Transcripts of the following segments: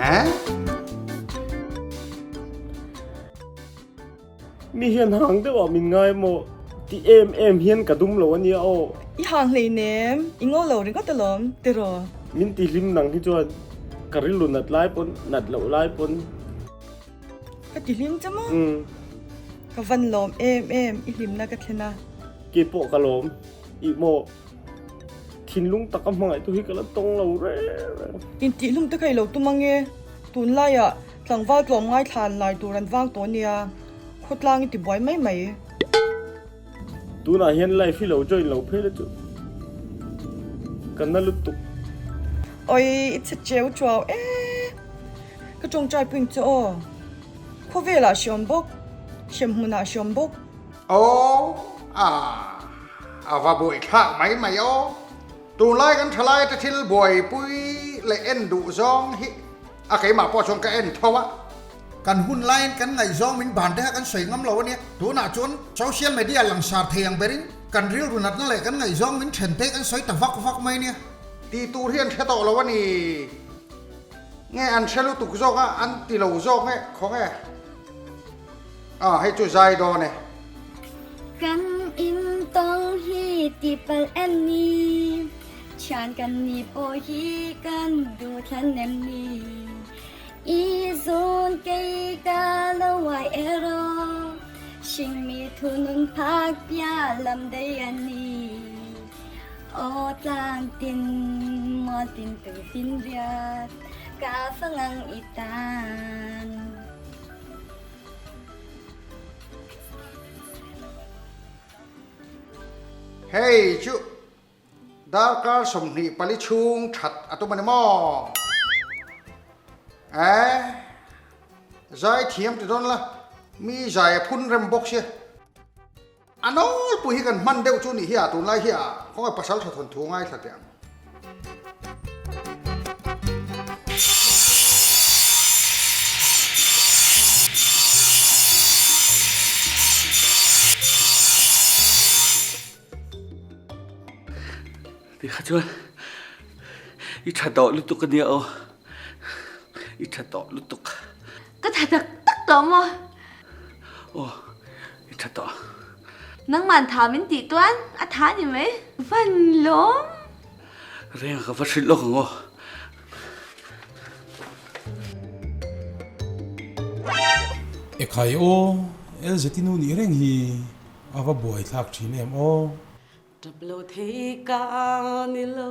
Eh? Mi hian hang deuh ah min ngai maw? Ti em em hian ka dum lo ania aw. I hang hleinem, i ngo lo ringawt alawm, tiraw? Min ti hlim nang hi chuan ka rilru nat lai pawn, nat loh lai pawn. Ka ti hlim che maw? Ka van lawm em em, i hlimna ka thlen a. Keipawh ka lawm, ih maw? Thinlung taka hmangaihtu hi ka la tawng lo reng reng. Intihhlum te kha i lo tum ange, tunlaiah Tlangval tlawmngai thlan lai tur an vang tawh nia, khawtlang i ti buai mai mai. Tunah hian live hi lo join lo phei la chu ka na lutuk. Oi i chhe cheu chuau e, ka tawngtai puing chu aw. Khawvelah hreawm bawk, hremhmunah hreawm bawk. Aw a a va buaithlak mai mai aw. Tunlai kan thalai te thil buaipui leh en duh zawng hi A keimah pawh chuan ka en tho a. Kan hun laiin kan ngaihzawng min ban te kha kan sawi ngam lo a nia. Tunah chuan social media langsar thei ang berin kan rilru natna leh kan ngaihzawng min then te kan sawi ta vak vak mai nia. Tih tur hi an hre tawh lo a ni. Nge an hre lutuk zawk a, an ti lo zawk nge khaw nge? Ah hei chu zai dawn e. Kan in tawng hi tihpalh em ni? Thian kan ni pawh hi kan duh thlan em ni? I zun kei ka lo uai erawh, hringmi thu nun phak piah lam daih a ni. Aw tlang tin mual tin tu fin riat, ka fangang i tan. Hei chu darkar 24 chhung that a tum a ni maw? Eh, zai thiam ti dawn la, mi zai a phun rem bawk sia. A nawlpui hi kan hman deuh chu nih hi a, tunlai hi a, khawngaih pasal tha thawnthu ngaithla teh ang. Ti kha chuan i tha tawh lutuk a nia aw, i tha tawh lutuk. Ka tha tak tak tawh maw? Aw, i tha tawh. Nangman tha min tih tuan a tha ni mai. Van lawm. Reng ka va hrilh lawk ang aw. Ekhai aw, LZ nu nih reng hi a va buaithlak thin em aw. Tap lo thei ka ni lo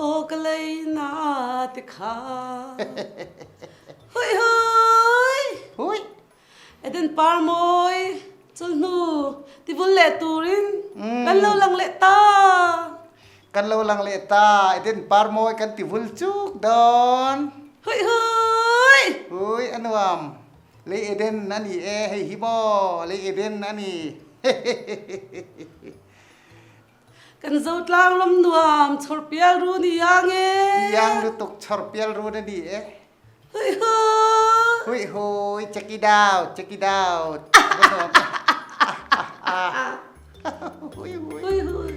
aw ka lei na te kha Hui hui Hui Eden par mawi chawlhnu ti vul leh turin kan lo lang leh ta. Kan lo lang leh ta Eden par mawi kan ti vul chuk dawn. Hui hui Hui a nuam lei Eden a ni e hei hi maw lei Eden a ni. Kan Zotlang ram nuam chhawrpial run i iang e. Iang lutuk chhawrpial run a ni e. Hui hui. Hui hui, check it out, check it out. Hui hui. Hui hui.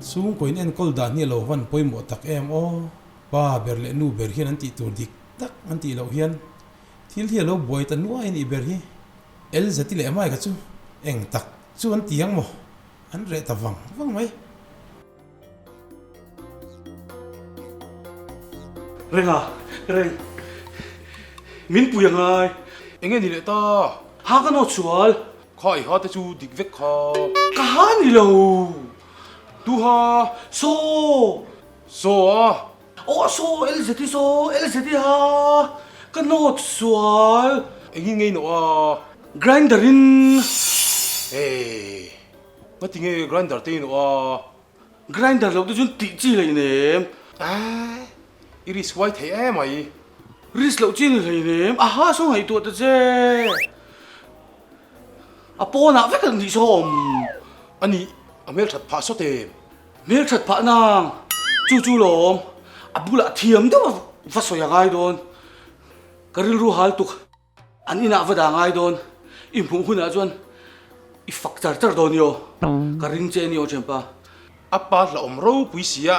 Chhungkaw in enkawl dan hi a lo van pawimawh tak em aw. Pa ber leh nu ber hian an tih tur dik tak an tih loh hian thil hi a lo buai ta nuai a nih ber hi. Elzeti leh Mike-a chu eng tak chu an ti ang maw? An reh ta vang vang mai. Renga, reng. Min pui a ngai. Enge ni leh ta? Ha ka nawt sual. Kha i ha te chu dik vek kha. Ka ha ni lo. Tu ha? Saw! Saw a? Aw saw Elzeti saw Elzeti ha ka nawt sual. Engin ngei nawh a? Grinder in. Hey ngati nge grinder te i nawh a? Grinder loh te chuan tih chi hleinem. Ahh i risk uai thei em mai. Risk loh chi ni hleinem aha saw ngaihtuah ta che. A pawnah vek an nih saw awm. Ani a hmelthat phah sawt em? Hmelthat phah nang, chu chu lawm, a bulah thiam deuh a va sawi a ngai dawn, ka rilru hal tuk, an inah va dah ngai dawn, i hmuh hunah chuan i fak char char dawn i aw, ka ring che a ni aw thianpa. A pa hlauhawm ropui sia,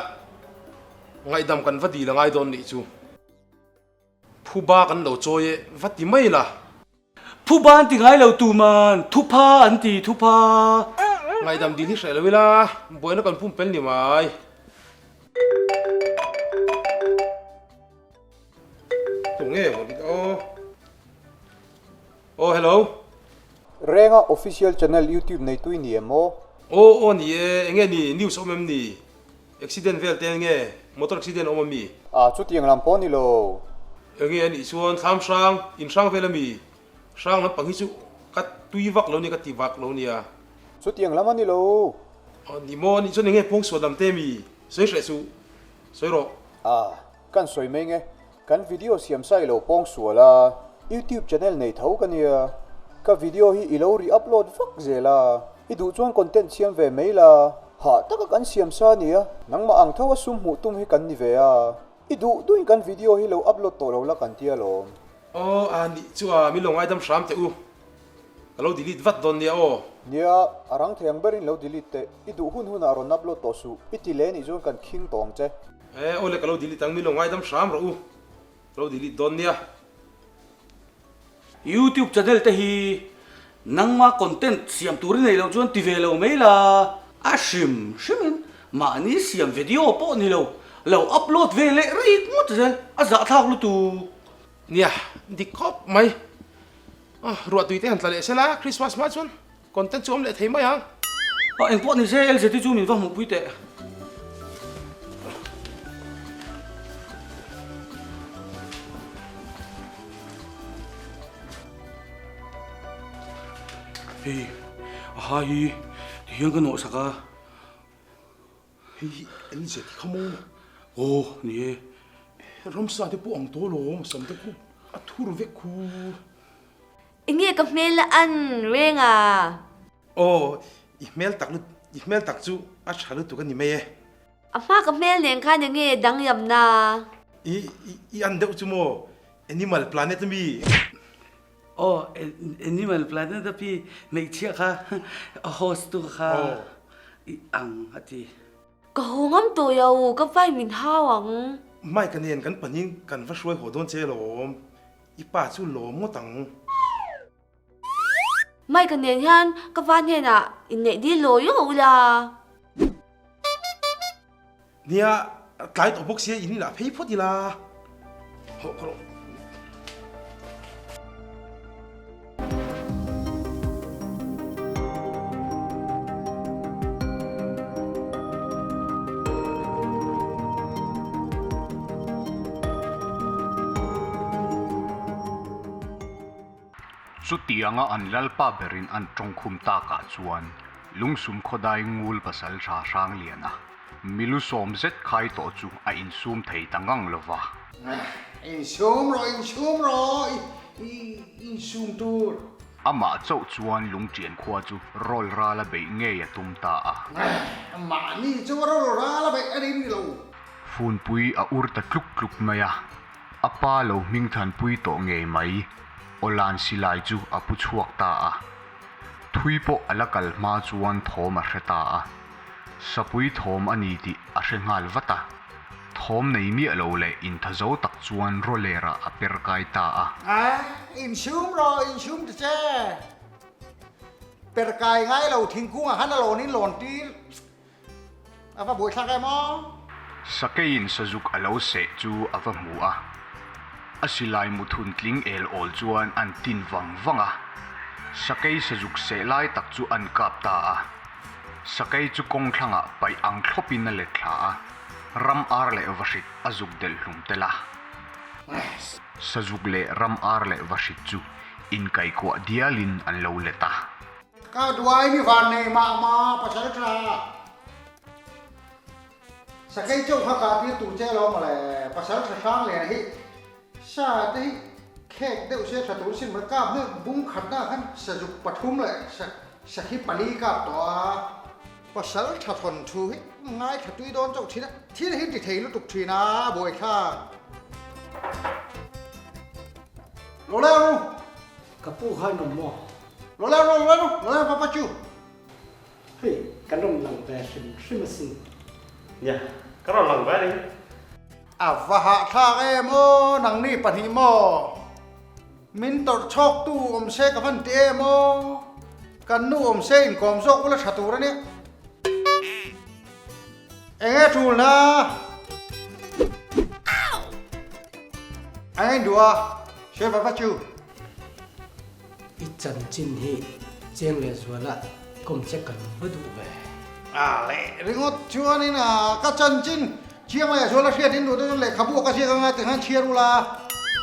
ngaihdam kan va dil a ngai dawn nih chu. Phuba kan lo chawi e, va ti mai la. Phuba an ti ngai lo tuman, thupha an ti, thupha. Ngaihdam dil hi hreh lo ila, buaina kan pumpel ni mai. Tunge maw dik aw. Aw hello. Renga official channel youtube neitu i ni em aw? Aw aw ni e, enge ni news awm em ni? Accident vel te enge motor accident awm ami? Ah chutiang lam pawh ni lo. Enge anih chuan thlam hrang, in hrang vel ami? Hrang lampang hi chu ka tui vak lo nia ka ti vak lo nia. Chutiang lam a ni lo. Aw ni maw anih chuan enge pawngsual lam te mi? Sawi hreh suh. Sawi rawh. Ah kan sawi mai nge. Kan video siam sa i lo pawng sual a, YouTube channel nei tho ka nia. Ka video hi i lo re-upload vak zel a, i duh chuan content siam ve mai la, hah taka kan siam sa nia, nangmah ang tho a sum hmuh tum hi kan ni ve a, i duh duhin kan video hi lo upload tawh lo la kan tia lawm. Aw a nih chu a, min lo ngaidam hram teh u. Ka lo delete vat dawn nia aw. Nia, a rang thei ang berin lo delete teh, i duh hun hunah rawn upload tawh suh, i ti leh nih chuan kan khing tawh ang che. E aw le ka lo delete ang, min lo ngaidam hram rawh u, ka lo delete dawn nia. YouTube channel te hi nangma content siam tur i nei loh chuan ti ve lo mai la, a hrim hrimin mahni siam video pawh ni lo, lo upload ve leh rik ngawt zel, a zahthlak lutuk. Nia, dik khawp mai. Ruah tui te han tla leh sela, Christmas hma chuan content chu awm leh thei mai ang. Ah engpawh ni se LZT chu min va hmuhpui teh. Hei a ha hi ti hian ka nawhsak a. Hei hi LZT kha maw? Aw ni e. Ramsa te pawh ang tawh alawm, sam te khu a thur vek khu. Enge ka hmel a an reng a? Aw, i hmel tak lut, i hmel tak chu a tha lutuk a ni mai e. A hma ka hmel nen khan enge danglamna? I, i an deuh chu maw? Animal Planet ami? Aw, Animal Planet a pi hmeichhia kha a host tu kha i ang a ti. Ka haw ngam tawh lo, ka vai min hau ang. Mike-a nen kan pahnih kan va hruai haw dawn che alawm, i pa chu lawm ngawt ang. Mike-a nen hian ka va hnenah inneih dil lawi rawh ula. Nia, tlai tawh bawk sia in inah phei phawt ila. Hawh ka rawh. Chutianga an lalpa berin an tawngkhum takah chuan Lungsum khawdai ngul pasaltha Hrangliana milu sawm zet khai tawh chu a insum thei ta ngang lo va. Insum rawh, insum rawh, i insum tur. Amah chauh chuan Lungtian khua chu rawl ral a beih ngei a tum ta a. Mahni chu rawl ral a beih a rin ni lo. Funpui a ur ta tluk tluk mai a, a pa lo hmingthanpui tawh ngei mai, Awlan silai chu a pu chhuak ta a. Thui pawh a la kal hma chuan thawm a hre ta a. Sapui thawm a ni tih a hre nghal vat a. Thawm nei miah lo leh inthazo tak chuan rawlerah a per kai ta a. A, insum rawh, insum ta che. Per kai ngai lo thingkungah khan a lawn in lawn tir. A va buaithlak em aw? Sakeiin sazuk a lo seh chu a va hmu a. A silai muthun tling el awl chuan an tin vang vang a. Sakei sazuk seh lai tak chu an kap ta a. Sakei chu kawng thlangah paih ang thlawpin a let thla a, ram ar leh vahrit a zuk delh hlum tel a. Sazuk leh ram ar leh vahrit chu inkaihkuah dialin an lo let a. Ka duai ni van nei mah mah pasal tha. Sakei chauh kha kah tir tur che alawm mawle, pasal tha hrang lian hi sa te hi khek deuh se tha tur sin mawle, kap hnu bung khatna ah khan sazuk pathum leh sakhi pali kap tawh a. Pasal tha thawn thu hi ngaithla tui dawn chauh thin a, thil hi ti thei lutuk thin a buaithlak. Lo leng ru. Ka pu kha in awm maw? Lo leng ru, lo leng ru, lo leng papa chu. Hei, kan rawn lang ve hrim hrim asin. Nia, ka rawn lang ve a ni. A va hahthlak em aw, nangni pahnih maw? Min tawrh chhawktu awm se ka van ti em aw? Kan nu awm se inkawm zawk ula tha tur a nia. Eng nge tulna? Eng nge in duh a? Hre va va chu. I chanchin hi Chiang leh Zuala kawm che kan va duh ve. A leh ringawt chuanin a ka chanchin Chiang leh Zuala hriat in duh te chuan lehkhabu a ka ziak anga tikhan chhiar ula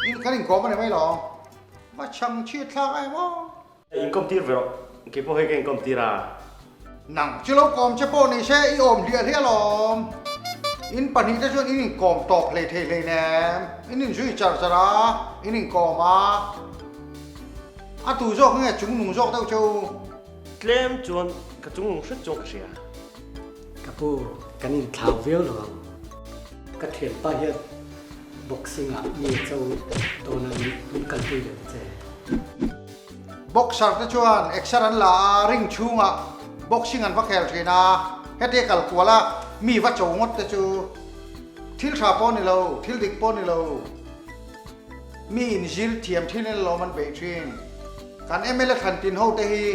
in kan inkawm a ni mai lo. Va chhang chhiat thlak em aw. Inkawm tir ve rawh, kei pawh hei ka inkawm tir a. Nang chu lo kawm che pawh ni se i awm hliah hliah lawm. In pahnihte chuan in inkawm tawp hlei thei hlei nem. In inzui char char a, in inkawm a. A tu zawk nge chungnung zawk deuh cheu? Tlem chuan ka chungnung hret chuan ka hria. Ka pu, kan inthlau viau lo ang. Ka thianpa hian boxing ah mi cho dawn a min kalpui ve ta che. Boxer te chuan exer an la a, ring chhungah boxing an va khel thin a, hetia kal kual a mi va cho ngawt te chu thil tha pawh a ni lo, thil dik pawh a ni lo. Mi inzir thiam thin in lawm an beih thin. Kan mla thlan tin ho te hi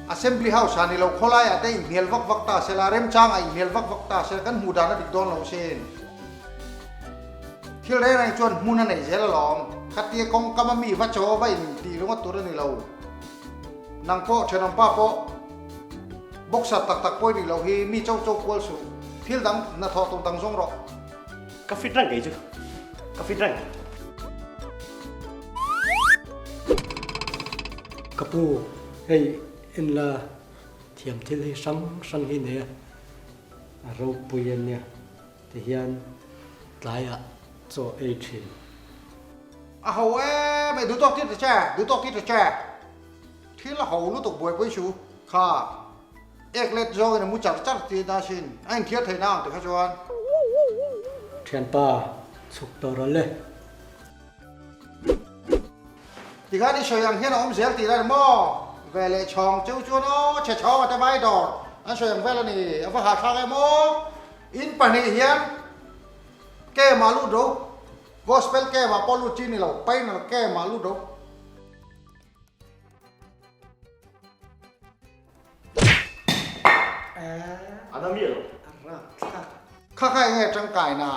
Assembly House ah ni lo khawlai ah te inhnial vak vak ta sela, remchang ah inhnial vak vak ta sela kan hmuh dan a dik dawn lo sin. Thil reng reng chuan hmun a neih zel alawm. Khatia kawngkam a mi va chaw va in tih ringawt tur a ni lo. Nang pawh thenawmpa pawh boxer tak tak pawh i nih loh hi mi cho cho kual suh. Thil dang hnathawh tur dang zawng rawh. Ka fit reng kei chu. Ka fit reng. Ka pu, hei en la thiam thil hi hrang hrang hi nei a, a ropui a nia ti hian tlaiah chaw ei thin. A ho em e, duhtawk tir ta che, duhtawk tir ta che. Thil a ho lutuk buaipui su kha ek let zawngin a mu char char ti na sin a inthiar theih na ang ti kha chuan. Thianpa chhuk tawh rawh le. Tikhan i sawi ang hian a awm zel tih lai maw? Ve leh chhawng cheu chuan aw chhe chhawng a te vai dawr an sawi ang vel a ni a va hahthlak em aw in pahnih hian camp ah lut ro gospel camp ah pawh lut chi ni lo painal camp ah lut ro. A na miah lo. Kha kha enge tangkai na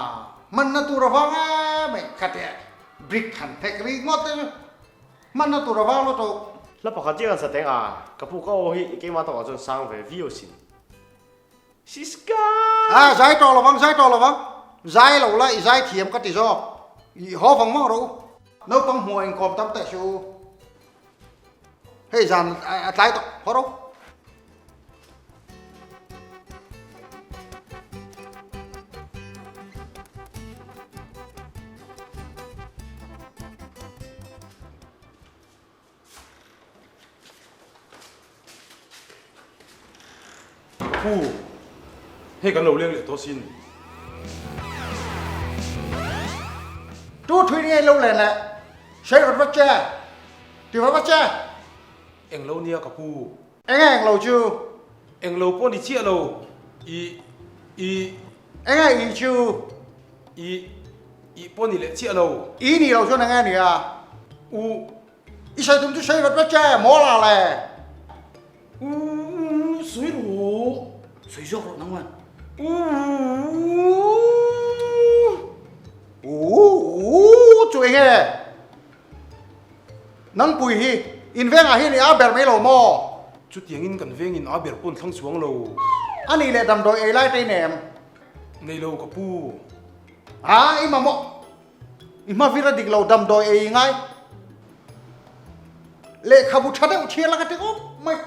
hmanna tur avang em mai khatia brick han thek ri ngawt te chu hmanna tur avang lo tawh. Hla pakhat chiah kan sa teng a, ka pu ka aw hi keimah tawkah chuan sang ve viau sin. Siska! A zai tawh lovang, zai tawh lovang. Zai lo la i zai thiam ka ti zawk. I haw vang vang rawh u. Naupang hmuh a inkawm tam teh suh u. Hei zan a tlai tawh haw rawh. Pu, hei kan lo leng leh tawh sin. Tu thui ngei lo len le, sei rawt vat che, ti rawt vat che. Eng lo nia ka pu. Eng eng lo chu? Eng lo pawh ni chiah lo, i, i. Eng nge i chu? I, i pawh ni leh chiah lo. I nih loh chuan eng nge ni a? U. I sawi tum chu sawi rawt rawt che, mawl ah le. U, u, sawi rawh. Sawi zawk rawh nang man. U, u. U, u, chu eng nge? Nangpui hi in vengah hian i aa ber mai lo maw? Chutiangin kan vengin aa ber pawn thlang chuang lo. A nih leh damdawi ei lai te i nem? Nei lo ka pu. A, i mamawh. I hma vir a dik lo damdawi ei i ngai. Lehkhabu tha deuh thial a ka ti ngawt mai.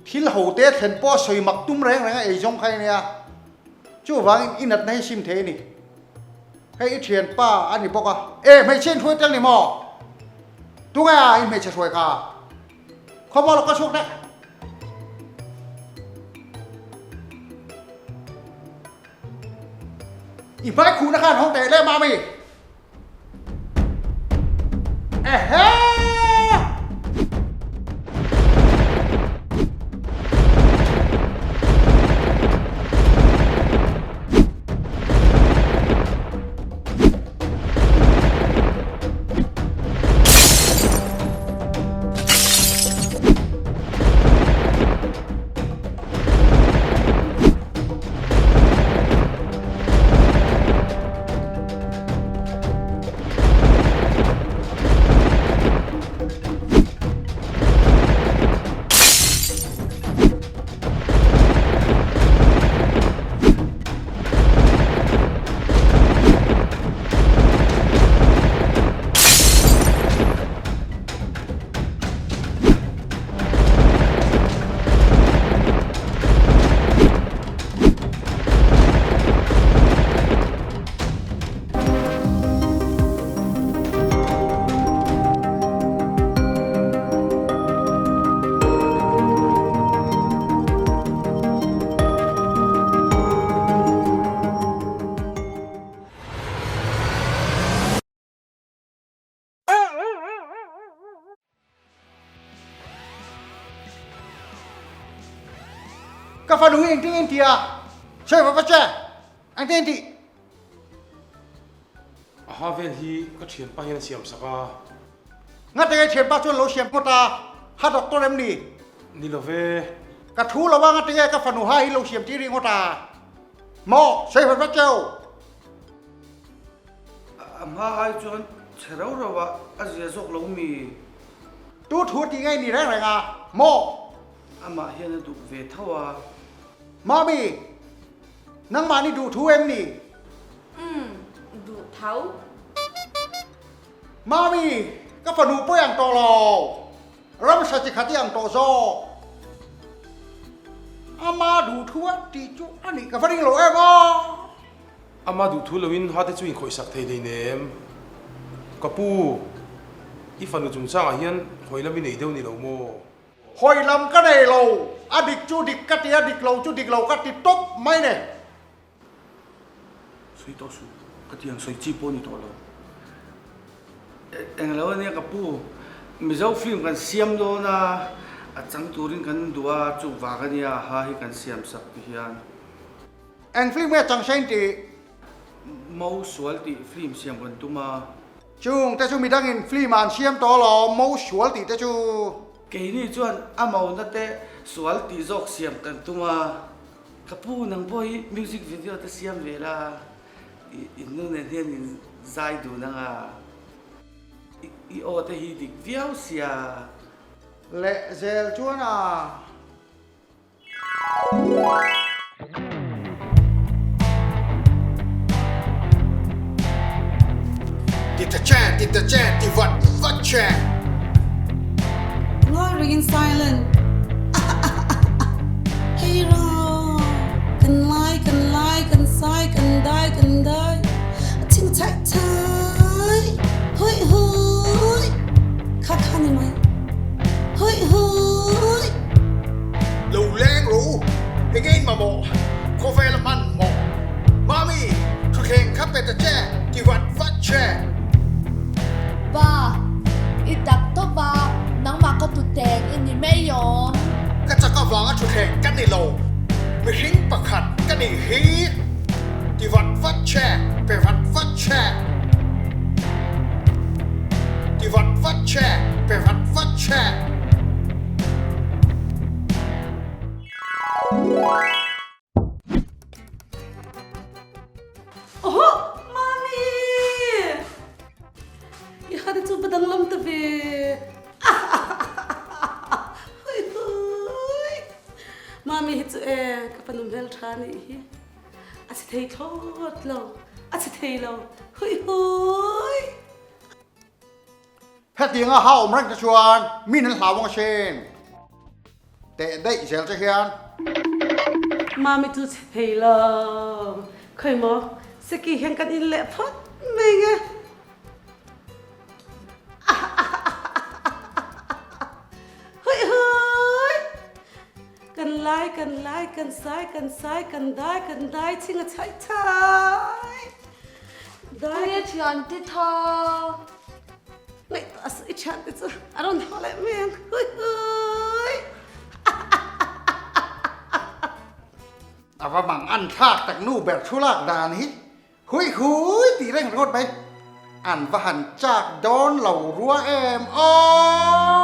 Thil ho te thlen pawh a sawi mak tum reng reng a ei zawng kha i nia. Chuvangin i natna hi sim thei a ni. Hei i thianpa a ni bawk a. E, hmeichhia in hruai tel ni maw? Tunge a i hmeichhe hruai kha? Khawmaw lawk ka chhuak daih. I hmai khuhna khan hawng teh le mami. Ehe! Ka fanu hi engtin nge in ti a? Sawi va va che! Engtin nge in tih? A ha vel hi ka thianpa hian a siam sak a. Ngate nge thianpa chuan lo siam ngawt a? Ha doctor em ni? Ni lo ve. Ka thu lo a ngate nge ka fanu ha hi lo siam tir ri ngawt a? Maw? Sawi va va cheu! A hma ai chuan chhe rau rau ah a zia zawk lo mi? Tu thu ti ngei ni reng reng a? Maw? Amah hian a duh ve tho a. Mami! Nangmah ni duh thu em ni? Umm, duh tho. Mami, ka fanu pawi ang tawh lo. Ramsa chi khat i ang tawh zawk. Ama duh thu a tih chu a nih ka va ring lo em a. Ama duh thu loin ha te chu inkhawihsak thei hleinem. Ka pu, i fanu chungchangah hian hawi lam i nei deuh ni lo maw? Hawi lam ka nei lo, a dik chu dik ka ti, a dik lo chu dik lo ka ti tawp mai ne. Sawi tawh suh, ka ti ang sawi chi pawh ni tawh lo. Eng lo ania ka pu, Mizo film kan siam dawn a, a chang turin kan duh a, chuvang ania ha hi kan siam sak ti hian. Eng film nge chang sein tih? Mo sual tih film siam kan tum a. Chung te chu midangin film ah an siam tawh alawm, mo sual tih te chu. Keini chuan a mona te sual tih zawk siam kan tum a, ka pu nang pawh hi music video te siam ve la, i nu nen hian in zai dun ang a, i aw te hi dik viau sia. Leh zel chuan a. Ti ta che, ti ta che, ti vat vat che. Ngawi rengin silent. Hei ra, kan lai, kan lai, kan sai, kan dai, kan dai, a ching chhaih chhaih, hui hui, kha kha ni mai. Hui hui! Lo leng rawh u, enge in mamawh? Khawvel a hman mawh. Mami, thutthleng kha pe ta che, ti vat vat che. Pa, i tak tawp a, nangmah ka tuteng i ni mai awm. Ka chak avanga thutthleng ka ni lo, mihring pakhat ka nih hi. Ti vat vat che, pe vat vat che. Ti vat vat che, pe vat vat che. Oho! Mami! I hade chu va danglam ta ve. Hui hui! Mami hi chu e, ka fanu hmeltha nih hi. A si thei thlawt lo, a si thei lo. Hui hui! Hetianga ha awm reng te chuan min an hlau ang asin. Teh daih zel che hian. Mami chu chhe thei lo. Khawi maw, Seki hian kan in leh phawt mai nge. Hui hui! Kan lai, kan lai, kan sai, kan sai, kan dai, kan dai, chhing a chhaih chhai. Dai. Ui a thian te tha. Ngaihtuah suh i thian te chu a rawn haw leh mai ang. Hui hui. A va mang an thlak tak nu ber thu lak dan hi. Hui hui tih reng ringawt mai. An va han chak dawn lo rua em aw.